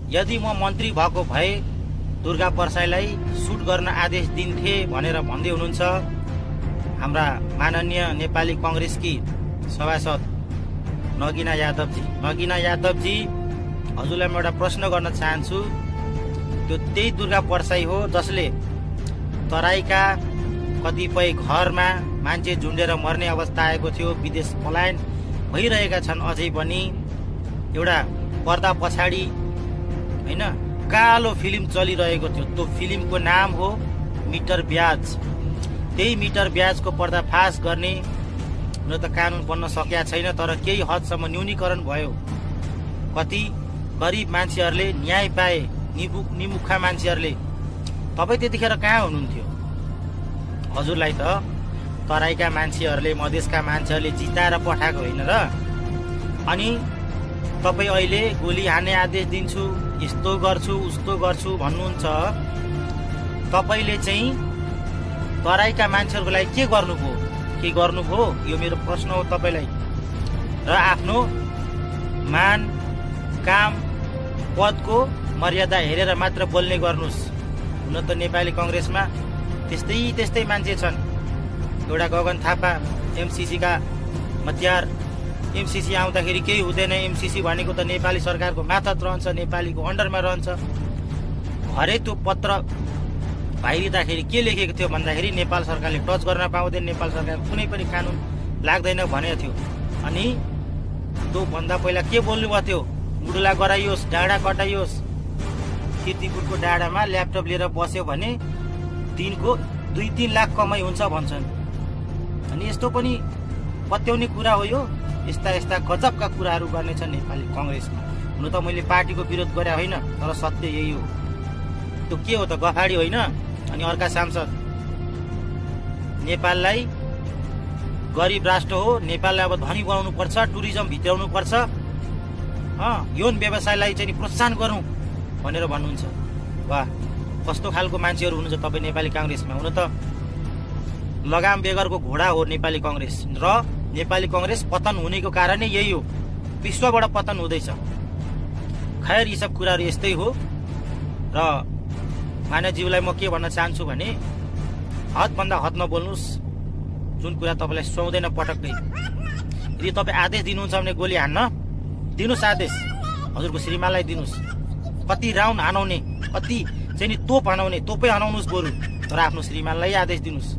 यदि म मन्त्री भएको भए दुर्गा प्रसाईलाई सुट गर्न आदेश दिन्थे भनेर भन्दै हुनुहुन्छ हाम्रा माननीय नेपाली कांग्रेसकी सभासद नगिना यादवजी। हजुरलाई म एउटा प्रश्न गर्न चाहन्छु। त्यो त्यही दुर्गा प्रसाई हो जसले तराईका कतिपय घरमा मान्छे झुन्डेर मर्ने अवस्था आएको थियो, विदेश पलायन भइरहेका छन् अझै पनि। एउटा पर्दा पछाडि हैन कालो फिल्म चलिरहेको थियो, त्यो फिल्मको नाम हो मिटर ब्याज। त्यही मिटर ब्याजको पर्दाफास गर्ने हुन त कानुन बन्न सकेका छैन, तर केही हदसम्म न्यूनीकरण भयो। कति गरिब मान्छेहरूले न्याय पाए, निमुखा मान्छेहरूले। तपाईँ त्यतिखेर कहाँ हुनुहुन्थ्यो? हजुरलाई त तराईका मान्छेहरूले, मधेसका मान्छेहरूले जिताएर पठाएको होइन र? अनि तपाईँ अहिले गोली हान्ने आदेश दिन्छु, यस्तो गर्छु उस्तो गर्छु भन्नुहुन्छ। तपाईँले चाहिँ तराईका मान्छेहरूको लागि के गर्नुभयो? यो मेरो प्रश्न हो तपाईँलाई। र आफ्नो मान काम पदको मर्यादा हेरेर मात्र बोल्ने गर्नुहोस्। हुन त नेपाली कांग्रेसमा त्यस्तै मान्छे छन्। एउटा गगन थापा एमसीसी का मध्यार, एमसीसी आउँदाखेरि केही हुँदैन। एमसीसी भनेको त नेपाली सरकारको मातहत रहन्छ, नेपालीको अन्डरमा रहन्छ। हरे त्यो पत्र बाहिरिँदाखेरि के लेखेको थियो भन्दाखेरि नेपाल सरकारले टच गर्न पाउँदैन, नेपाल सरकारको कुनै पनि कानुन लाग्दैन भनेको थियो। अनि त्यो भन्दा पहिला के बोल्नुभएको थियो? मुडुला गराइयोस्, डाँडा कटाइयोस्। किर्तिपुरको डाँडामा ल्यापटप लिएर बस्यो भने दिनको 2-3 लाख कमाइ हुन्छ भन्छन्। अनि यस्तो पनि पत्याउने कुरा हो यो। यस्ता गजबका कुराहरू गर्नेछन् नेपाली कांग्रेसमा। हुन त मैले पार्टीको विरोध गरे होइन, तर सत्य यही हो। त्यो के हो त, गफाडी होइन? अनि अर्का सांसद, नेपाललाई गरिब राष्ट्र हो, नेपाललाई अब धनी बनाउनु पर्छ, टुरिज्म भित्राउनु पर्छ, यौन व्यवसायलाई चाहिँ प्रोत्साहन गरौँ भनेर भन्नुहुन्छ। वाह, कस्तो खालको मान्छेहरू हुनुहुन्छ तपाईँ नेपाली कांग्रेसमा। हुन त लगाम बेगरको घोडा हो नेपाली कांग्रेस। र नेपाली कांग्रेस पतन हुनेको कारण नै यही हो, विश्वबाट पतन हुँदैछ। खैर, यी सब कुराहरू यस्तै हो। र मानवजीवलाई म के भन्न चाहन्छु भने हदभन्दा हद नबोल्नुहोस्। जुन कुरा तपाईँलाई सुहाउँदैन पटक्कै, यदि तपाईँ आदेश दिनुहुन्छ भने गोली हान्न दिनुहोस्, आदेश हजुरको श्रीमानलाई दिनुहोस्। कति राउन्ड हानाउने, कति चाहिँ नि तोप हानाउने, तोपै हनाउनुहोस् बरु, तर आफ्नो श्रीमानलाई आदेश दिनुहोस्।